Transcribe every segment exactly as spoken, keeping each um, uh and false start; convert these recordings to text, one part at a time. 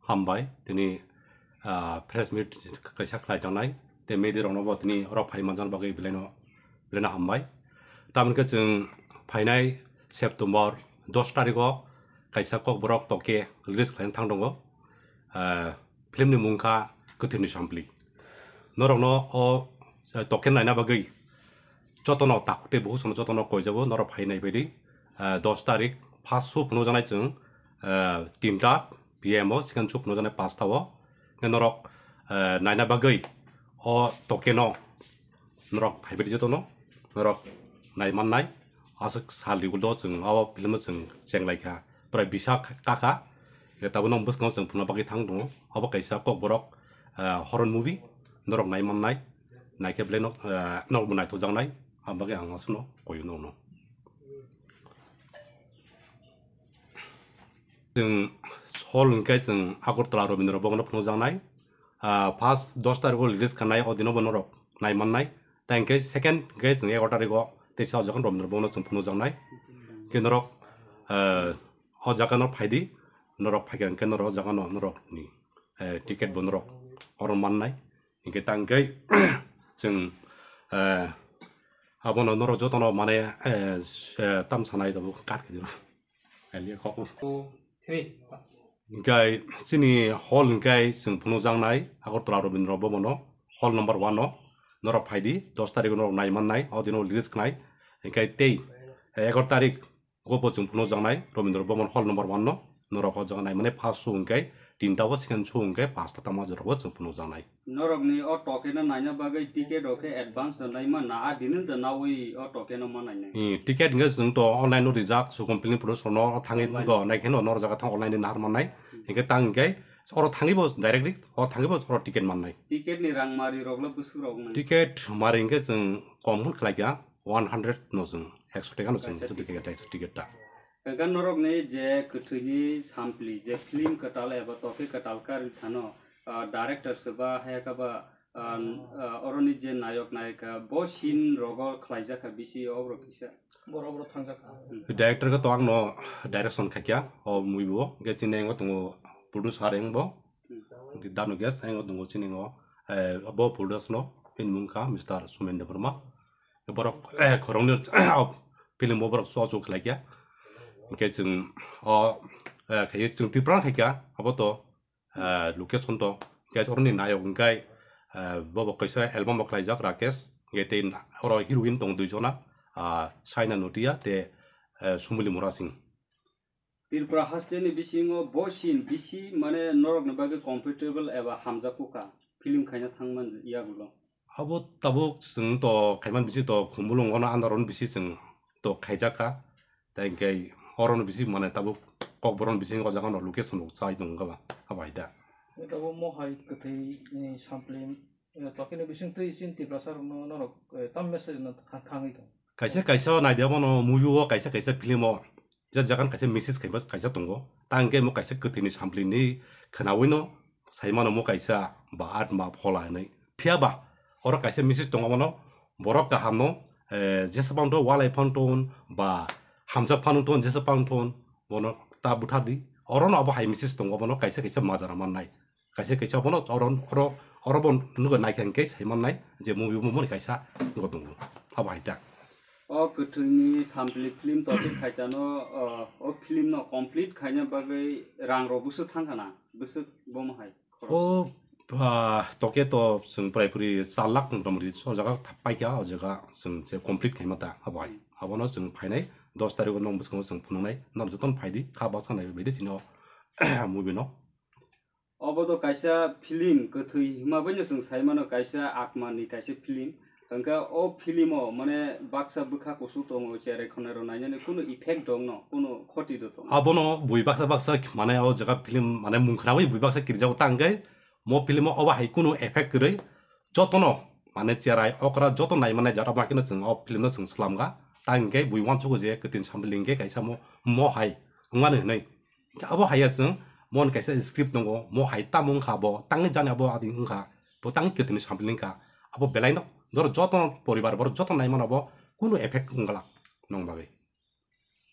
Hambai, tini, ah, press meet kaisa khlaijaknai, tei media rokno bo tini oro phai manjakna bagwi belaino, belaino hambai. Tamoni khe chwng phainai September dos tarikh o kaisa Kokborok Toke release khlaina thang tongo. Ah, film ni mung kha Kwthwini Sampli. Norokno o, ah, Toke naina bagwi jotono takhuk tei bukhuk songno jotono koijago, norok phai nai baidi. Ah, dos tarikh first show phunukjaknai chwng, ah, tinta P M o, second show phunukjaknai panchta o. Hwnkhe norok, ah, naina bagwi o Toke no norok phai baidi jotono, norok nai mannai. Aswk sal rigulo chwng o film o chwng chenglaikha, prai bisa kakha. Tabuk nw bwskango chwng phunukna bagwi thang tongo. Obo kaisa Kokborok, ah, horror movie, norok nai mannai. Naikhe belai nok, ah, nokbo naithokjaknai, aboni bagwi ang aswkno koiyo nokno. Chwng hall hwnkhe chwng Agartala Rabindra Bhavan o phunukjaknai. Ah, first dos tarikh o release khanai, o dino bo norok nai mannai. Tei hwnkhe second hwnkhe chwng egaroh tarikh o teisa o jaga Rabindra Bhavan o chwng phunukjaknai. Hwnkhe norok, ah, o jaga no phaidi, norok phaikha hwnkhe norok o jaga no norok ni, eh, ticket bo norok oro mannai. Hingke tangkhe chwng, eh, abono norok jotono mane, eh, s-, eh, tam sanai tabuk kat khe dino. Alia kok. Two, three. Hingke chini hall hingke chwng phunukjaknai Agartala Rabindra Bhavan o, hall number one o norok phaidi, dos tarikh o norok nai mannai, o dino release khnai. Hingke tei, eh, egaroh tarikh Gopo chwng phunukjaknai Rabindra Bhavan hall number one no, norok o jaga naimani first show hwnkhe tinta o, second show hwnkhe panchta tamo jorao chwng phunukjaknai. Norokni o Toke no naina bagwi ticket rok khe advance no naima na, a dinin da nawi o Toke no ma nainai? Hmm, ticket hwnkhe chwng to online no rijak, Sukhum Film Production no thangwi online go nai khe no norok jaga thang online ni nahar mannai. Hmm. Hwnkhe tang hwnkhe oro thangwi bo direct ri, o thangwi bo oro ticket mannai. Ticket ni rang mari rok le bwswk rok nai? Ticket mari hwnkhe chwng kom hwn khlai kha. One hundred no chwng, ekso taka no chwng, kaisa jodi ticket. Kaisa ticket ta. Hwnkhe norokni je Kwthwini Sampli, je film kwtal eba Toke kwtal karwi thano, ah, director se ba, haya kha ba, ah, ah, oroni je nayok nayika, bo scene rogo khlaijak kha bisi oborok kisa. Borok borok thangjak kha. Hmm. Director khe to ang no direction khaikya, o movie o, hwnkhe chini ang o tongo producer ang bo, hmm, hwnkhe Danu Gas, ang o tongo chini o, eh, bo producer no, bini mung kha Mister Sumen Debbarma. Borok, eh, khoroknwi film bo borok chuachu khlaikha. Hwnkhe chwng o, eh, khe chwng Tripura khaikha, abo to, eh, location to. Hwnkhe oroni nayok hwnkhe, eh, bobo kaisa album bo khlaijak Rakesh. Hwnkhe tei oro heroine tongo dui jona, ah, Saina Notia tei, eh, Sumuli Murasing. Tripura haste ni bisingo bo scene bisi mane norok ni bagwi comfortable eba hamjakgo kha film khaina thangman yagulo. Abo tabuk chwng to khaiman bisi to Khumulwng ono andaron bisi chwng to khaijak kha. Tai hwnkhe oro no bisi mane tabuk Kokborok ni bisingo o jaga no location rok chai tongo ba abo hai da. Tabuk mohai kwthwi ni sampli, eh, Toke ni bising twi chini Tiprasa rok no norok, eh, tam message no tha-, thangwi tong. Kaisa kaisa o naidi abono movie o kaisa kaisa film o je jagan kaisa message kaiba kaisa tongo. Ta hwnkhe mo kaisa kwthwini sampli ni khwnawi no sai mano mo kaisa ba atma phola hinwi. Phiya ba oro kaisa message tongo abono borok kaham no, eh, jesa phang to walai phang ton ba hamjak phang ton jesa phang ton bono ta buthardi. Oro no abo hai message tongo abono kaisa kaisa majra mannai. Kaisa kaisa bono oro, oro, oro bo nugo naikha hwnkhe sai mannai je movie bo moni kaisa nugo tongo. Abo hai ta. O kwthwini sampli film Toke khaitano, o, o film no complete khaina bagwi rang rok bwswk thang khana? Bwswk bomo hai khorok? O, ah, Toke to chwng prai puri char lakh mota moti o jaga paikha, o jaga chwng je complete khaima ta abo hai. Abono chwng phainai dos tarikh o nong bwskango chwng phunuknai. Nang jotono phaidi, kha baksa naibaidi chini o movie no. Obo to kaisa film kwthwi hwnma bai no chwng sai mano, kaisa atma ni kaisa film. Hwnkhe o film o mane baksa bwkha kusu tongo, cherai khonai rok nainani kunu effect dong no, kunu khoti do tongo. Abono bui baksa baksa mane o jaga film mane mung khnawi bui baksa kirjago ta hwnkhe mo film o obo hai kunu effect kwrwi jotono mane cherai okra joto nai mane jara bakino chwng o film no chwng swlamkha. Ta hwnkhe bui uansugo je kwthwini sampli hwnkhe kaisa mo, mo hai wngmani hwnwi. Hingke abo hai ya chwng, mo ni kaisa script tongo, mo hai tamo wngkha bo, tangwi jani abo adi wngkha, bo tangwi kwthwini sampli wngkha, abo belai no, doro joto poribar, borok joto nai mano bo, kunu effect wngla nong bagwi.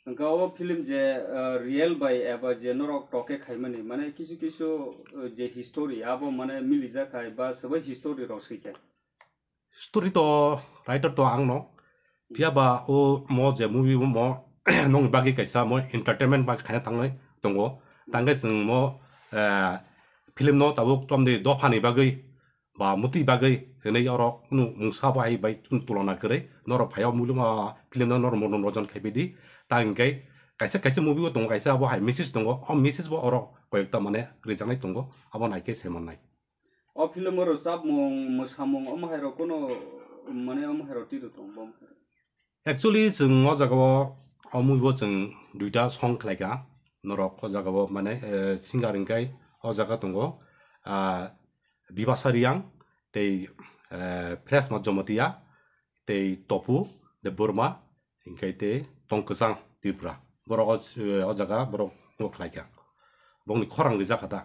Hwnkhe o film je, uh, real bai eba je norok toke khaimani, mane kisu kisu, uh, je history abo mane milijak hai ba swbai history rok swi khe. Story to writer to ang no. Phiya ba o mo je movie mo nongni bagwi kaisa mo entertainment bagwi khaina tangwi tongo. Tangkhe chwng mo, eh, film no tabuk tomde dophani bagwi ba mutwi bagwi hinwi oro kunu mungsa bai bai chwng tulona kwrwi norok phai o film no norok mono nojon khaipidi. Ta hinkhe kaisa kaisa movie o tongo, kaisa abo hai message tongo, o message bo oro koyekta mane rijaknai tongo, abo naikhe se mannai. O film o rwchapmung, mwsamung omo hai rok kuno mane omo hai rok twi rw tong bo. Actually chwng o jaga o, o movie o chwng duita song khlai kha norok o jaga o, mane, eh, singer hinkhe o jaga tongo, ah, Bibasa Riyang tei, eh, Presma Jomatia tei Topu Debbarma, hinkhe tei Tong Kwchang Tripura. Borok o, o jaga borok no khlai kha. Bongni khorang rijak kha ta.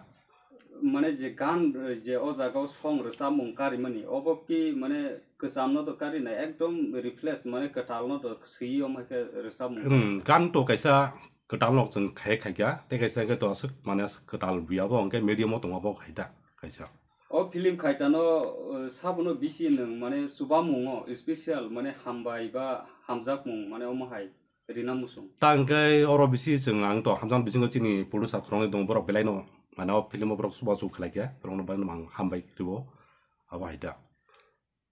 Mane je gan, je o jaga o song rwchapmung karimani, obo ki mane kwcham no do karinai, ekdom refresh mane kwtal no do swi o mai khe rwchapmung. Hmm, gan to kaisa kwtal no chwng khai khai kha, tei kaisa khe to aswk mane aswk kwtal buya bo, hinkhe medium o tongma bo khai ta kaisa. O film khaitano, uh, sabono bisi nwng mane chubamungo special mane hambai ba hamjakmung mane omo hai rina muchung. Ta hwnkhe oro bisi chwng ang to hamjakmani bisingo chini producer khoroknwi tongo, borok belaino mane o film o borok chubachu khlaikha, borokno belai no ang hambai rwo, abo hai da.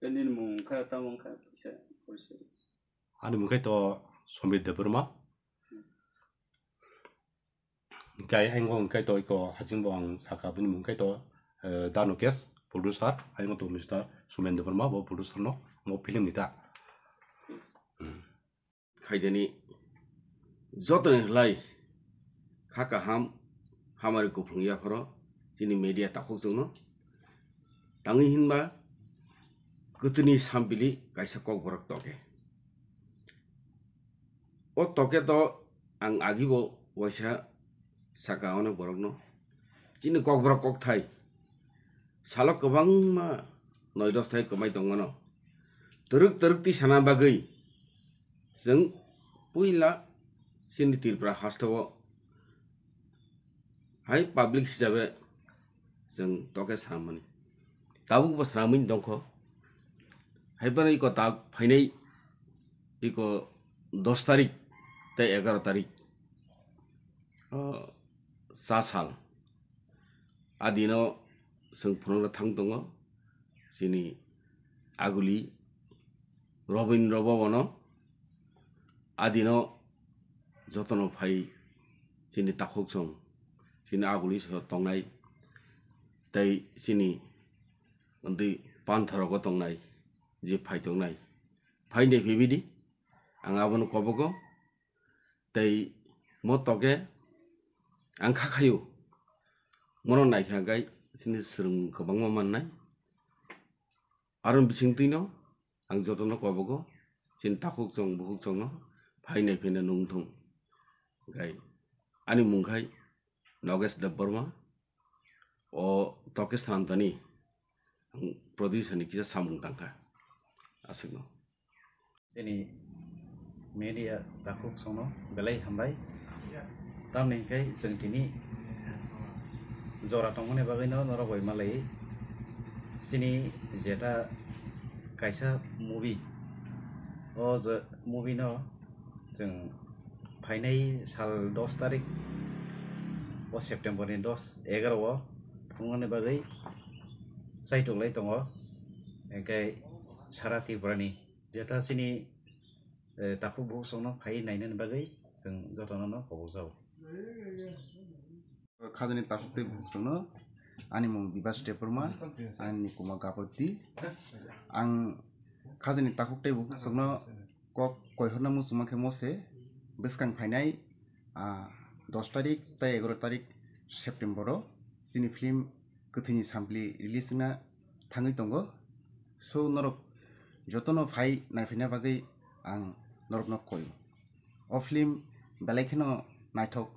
Nini mung khe tamo wngkha kisa porichoi. Ani mung khe to Somir Debbarma. Hinkhe ayang o hinkhe to iko haching bo ang sakha, bini mung khe to, eh, Danukesh, producer, ayang o to Mister Sumen Debbarma, bo producer no, mo film ni ta. Hmm. Khaideni jotoni hlai kha kaham hamari kuphung yaphoro chini media takhuk chwngno. Tangwi hinba kwthwini sampili kaisa kokborok toke. O toke to ang agibo waisa saka onek borokno. Chini kokborok kokthai salo kwbangma noi dos thai kwmai tongmano. Twrwk twrwk twi sana bagwi chwng puila chini Tripura hasteo hai public hisabe chwng toke swnamani. Tabuk bo swnamwi dongkho. Hai phano iko tak phainai iko dos tarik tei egaro tarik, o, cha sal. A dino chwng phunukna thang tongo chini aguli Robindra Bhavan o. A dino jotono phai chini takhuk chwng, chini aguli so tongnai tei chini wngtwi panthorogo tongnai, je phai tongnai, phai de phibidi ang abono kobogo. Tei mo toke ang kha khaio, mono naikha gai chini swrwng kwbangma mannai. Aroni bisingtwino ang jotono kobogo chini takhuk chwng bukhuk chwngno phai nai phai no nung thung. Gai ani mung khai Nagesh Debbarma, o toke swnamtani ang producer ni kisa samung tangkha aswkno. Chini media takhuk chwngno belai hambai. Tamni hwnkhe chwng tini jora tongmani bagwino norok bai malai. Chini jeta kaisa movie, o je movie no chwng phainai sal dos tarik o September ni dos, egaro o phunuknani bagwi chaitoklai tongo. Hwnkhe sara Tripura ni jeta chini, eh, takhuk bukhuk chwngno phai nainani bagwi chwng jotono no kobokjago. Khajani takhuk tei bukhuk chwngno, ani mung Bibas Debbarma, ani kuma Gapati. Ang khajani takhuk tei bukhuk chwngno kok koihorna muchungma khe mose, bwskang phainai, ah, dos tarik tei egaro tarik September o chini film Kwthwini Sampli release wngna thangwi tongo. So norok jotono phai naiphaina bagwi ang norokno koi. O film belai kheno naithok,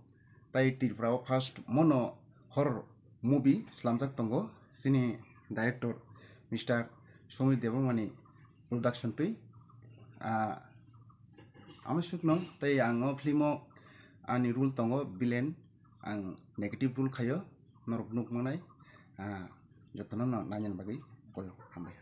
tai Tripura o first mono horror movie slamjak tongo chini director Mister Somir Debbarmani production twi. Ah, Amo sukno tei ang o film o ani role tongo villain, ang negative role khaio, norok nuk manai, ah, jotono no nainani bagwi koyo, hambai.